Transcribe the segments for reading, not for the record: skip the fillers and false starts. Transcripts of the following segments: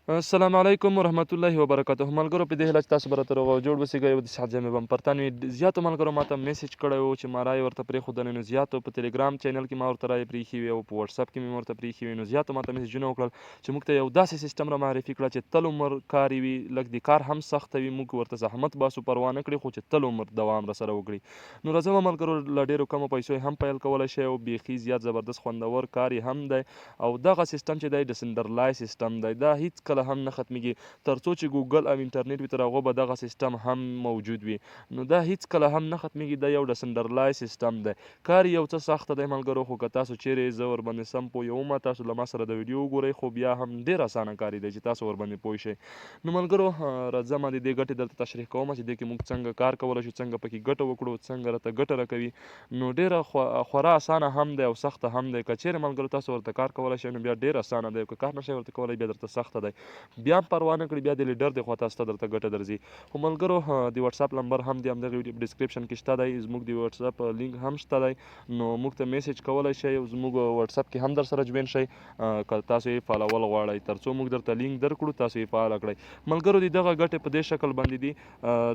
السلام علیکم ورحمت الله وبرکاته ملګرو، په دې هیله چې تاسو به راته روغ او جوړ وسیږئ او د صحت جامې به مو پر تن وي. زیاتو ملګرو ماته میسج کړی و چې ما رایې ورته پرېښودلې، نو زیاتو په تلګرام چینل کې ما ورته رایې پرېښې وې او په وټساپ کې مې ورته پرېښې وې، نو زیاتو ماته میسجونه وکړل چې موږ ته یو داسې سیستم را معرفي کړه چې تل عمر کاري وي، لږ د کار هم سخته وي، موږ ورته زحمت باسو پروا نه کړي، خو چې تل عمر دوام راسره وکړي. نو راځم ملګرو، له ډېرو کمو پیسو یې هم پیل کولی شئ او بیخي زیات زبردست خوندور کار یې هم دی. او دغه سیستم چې دی دسندرلای سیستم دی، دا هیڅ کله هم نه ختمیږي، تر څو چې ګوګل او انټرنیټ وي تر هغو به دغه سیستم هم موجود وي، نو دا هیڅ کله هم نه ختمیږي. دا یو دسندرلای سیستم دی، کار یې یو څه سخته دی ملګرو، خو که تاسو چیرې زه ورباندې سم پوه یوم، تاسو له ما سره د ویډیو وګورئ، خو بیا هم ډیر اسانه کار دی چې تاسو ورباندې پوه شئ. نو ملګرو راځم د دې ګټې درته تشریح کوم چې دې کې موږ څنګه کار کولی شو، څنګه پکې ګټه وکړو، څنګه راته ګټه راکوي. نو ډیره خورا اسانه هم دی او سخته هم دی. که چیرې ملګرو تاسو ورته کار کولی شئ نو بیا ډیر اسانه دی، که کار نشئ ورته کولی بیا درته سخته دی، بیا هم پروا نه کړي، بیا د لیډر د خوا تاسو ته درته ګټه درځي. خو ملګرو د واتساپ لمبر هم د همدغې ویډیو په ډیسکریپشن کې شته دی، زموږ د واتساپ لینک هم شته دی، نو موږ ته میسج کولی شئ او زموږ واتساپ کې هم در سره جوین شئ که تاسو یې فعالول غواړئ، ترڅو موږ درته لینک درکړو تاسو یې فعال کړئ. ملګرو د دغه ګټې په دې شکل باندې دي،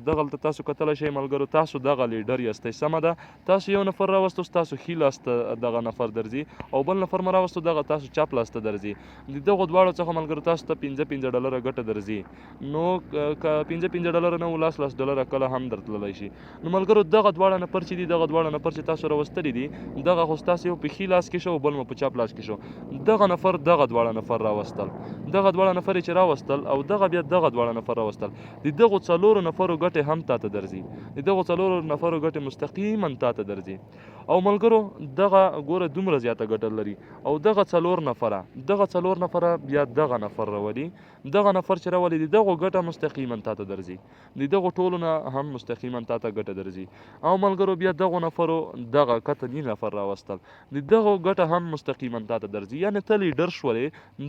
دغلته تاسو کتلی شئ ملګرو، تاسو دغه لیډر یاستئ، سمه ده، تاسو یو نفر راوستو ستاسو ښي لاس ته دغه نفر درځي او بل نفر مو راوستو دغه تاسو چپ لاس ته درځي. د دغو دواړو څخه ملګرو تاسو ته پنځه پنځه ډالره ګټه درځي، نو که پنځه پنځه ډالره نه و لاس لاس ډالره کله هم درتللی شي. نو ملګرو دغه دواړه نفر چې دي، دغه دواړه نفر چې تاسو راوستلي دي، دغه خو ستاسو یو په ښي لاس کې شو او بل مو په چپ لاس کې شو. دغه نفر دغه دواړه نفر راوستل، دغه دواړه نفر یې چې راوستل او دغه بیا دغه دواړه نفر راوستل، د دغو څلورو نفرو ګټې هم تاته درځي، د دغو څلورو نفرو ګټې مستقیما تاته درځي. او ملګرو دغه ګوره دومره زیاته ګټه لري. او دغه څلور نفره، دغه څلور نفره بیا دغه نفر راولي، دغه نفر چې راولي د دغو ګټه مستقیما تاته درځي، د دغو ټولو نه هم مستقیما تاته ګټه درځي. او ملګرو بیا دغو نفرو دغه کته نی نفر راوستل، د دغو ګټه هم مستقیما تاته درځي. یعنی ته لیډر شولې،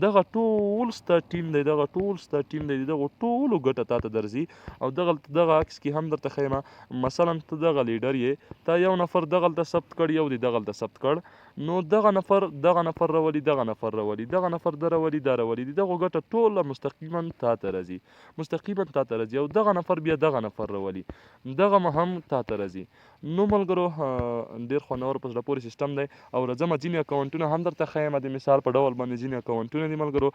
دغه ټول ستا ټیم دی، دغه ټول ستا ټیم دی، دغو ټولو ګټه تاته درځي. او دغه دغه عکس کې هم درته ښیم، مثلا ته دغه لیډر یې، تا یو نفر دغلته ثبت کړ، یو دی دغلته ثبت کړ، نو دغه نفر دغه نفر راولي، دغه نفر راولي، دغه نفر د راولي، دا راولي، د دغو ګټه ټوله مستقیما تاته راځي، مستقیما تاته راځي. او دغه نفر بیا دغه نفر راولي، دغه هم تاته راځي. نو ملګرو ډیر خوندور په زړه پورې سیستم دی. او راځم ځینې اکاونټونه هم درته ښیم، د مثال په ډول باندې ځینې اکاونټونه دي ملګرو.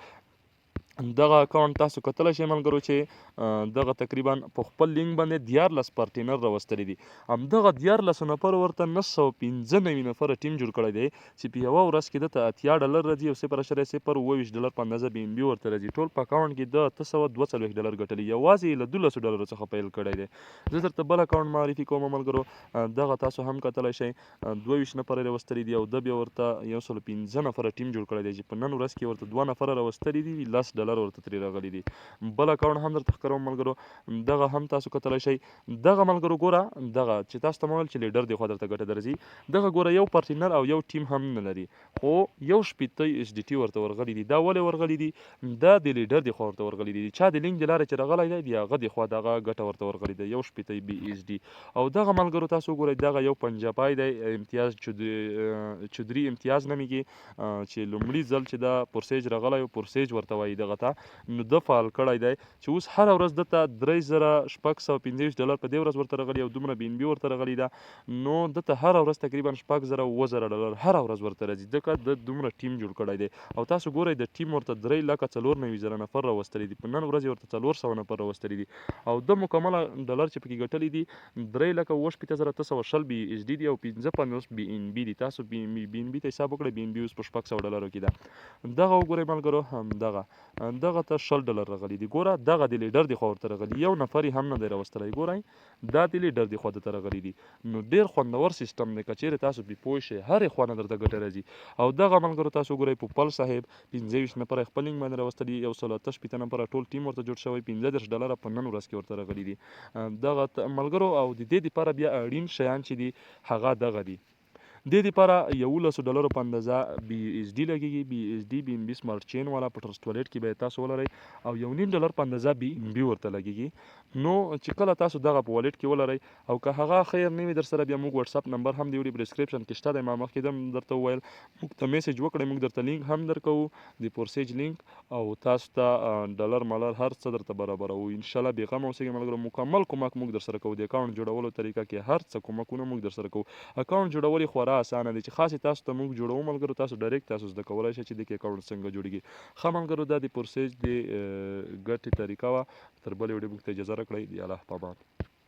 دغه اکاونټ تاسو کتلی شئ ملګرو چې دغه تقریبا په خپل لینک باندې 13 پارټنر راوستلي دي. همدغه 13 نفر ورته 995 نفره ټیم جوړ کړی دی چې په یوه ورځ کې ده ته 80 ډالر راځي او 0.027 ډالر په اندازه بي ان بي ورته راځي. ټول په اکاونټ کې ده 842 ډالر ګټلي، یوازې یې له 12 ډالرو څخه پیل کړی دی. زه درته بل اکاونټ معرفي کوم ملګرو، دغه تاسو هم کتلی شئ، 22 نفره راوستلي دي او ده بیا ورته 105 نفره ټیم جوړ کړی دی چې په نن ورځ کې ورته دوه نفره راوستلي دي، 10 ډالر ورته ترې راغلي دي. بل اکاونټ هم درته ښکاروم ملګرو، دغه هم تاسو کتلی شئ. دغه ملګرو ګوره، دغه چې تاسو ته ما ویل چې لیډر دی خو درته ګټه درځي، دغه ګوره یو پارټنر او یو ټیم هم نه لري، خو 61 ایس ډي ټي ورته ورغلي دي. دا ولې ورغلي دي؟ دا د لیډر دی خوا ورته ورغلي دي، چا د لینک د لارې چې راغلی دی، د هغه د خوا دغه ګټه ورته ورغلي دی، 61 بي ایس ډي. او دغه ملګرو تاسو وګورئ، دغه یو پنجابی دی، امتیاز چودري امتیاز نومېږي، چې لومړي ځل چې دا پورسیج راغلی و، پورسیج ورته وایي دغه ته، نو ده فعال کړی دی چې اوس هره ورځ ده ته 3625 ډالر په دې ورځ ورته راغلي او دومره بي ان بي ورته راغلي ده. نو ده ته هره ورځ تقریبا 6000 7000 ډالر هره ورځ ورته راځي، ځکه ده دومره ټیم جوړ کړی دی. او تاسو ګورئ، د ټیم ورته 3,94,000 نفر راوستلي دي، په نن ورځ یې ورته 400 نفر راوستلي دي. او ده مکمله ډالر چې پکې ګټلي دي، 3,67,820 بي ایچ ډي دي او 55 بي ان بي دي. تاسو بي ان بي ته حساب وکړئ، بي ان بي اوس په 600 ډالرو کې ده. دغه وګورئ ملګرو، هم دغه دغه ته 20 ډالر راغلي دي. ګوره، دغه د لیډر دی خوا ورته راغلي، یو نفر یې هم نه دی راوستلی. ګورئ، دا د لیډر دی خوا ته راغلي دي. نو ډیر خوندور سیستم دی، که چیرې تاسو پرې پوه شئ، هرې خوا نه درته ګټه راځي. او دغه ملګرو تاسو وګورئ، پوپل صاحب 25 نفره خپل لینک باندې راوستلي، 168 نفره ټول ټیم ورته جوړ شوی، 35 ډالره په نن ورځ کې ورته راغلي دي دغه ملګرو. او د دې لپاره بیا اړین شیان چې دي هغه دغه دي. دې لپاره 11 ډالرو په اندازه بي یو ایس ډي لګیږي، بي یو ایس ډي بي ام بي سمارټ چین والا په ټرسټ والیټ کې به تاسو ولرئ، او 1.5 ډالر په اندازه بي ام بي ورته لګیږي. نو چې کله تاسو دغه په والیټ کې ولرئ، او که هغه خیر نه وي در سره، بیا موږ واتساپ نمبر هم دی ویډیو په ډیسکریپشن کې شته دی، ما مخکې هم درته وویل، موږ ته میسج وکړئ، موږ درته لینک هم درکوو، د پورسیج لینک، او تاسو ته ډالر مالر هر څه درته برابروو ان شاء الله. بېغمه اوسئ ملګرو، مکمل کومک موږ در سره کوو. د اکاونټ جوړولو طریقه کې هر څه کومکونه موږ در سره کوو. اکاونټ جوړول یې خورا اسانه دی، چې خاصې تاسو ته موږ جوړوو ملګرو، تاسو ډایرکټ تاسو زده کولای شئ چې د کې اکاونټ څنګه جوړیږي. ښه ملګرو، دا د پورسیج د ګټې طریقه وه. تر بلې ویډیو موږ ته اجازه راکړئ، د الله په امان.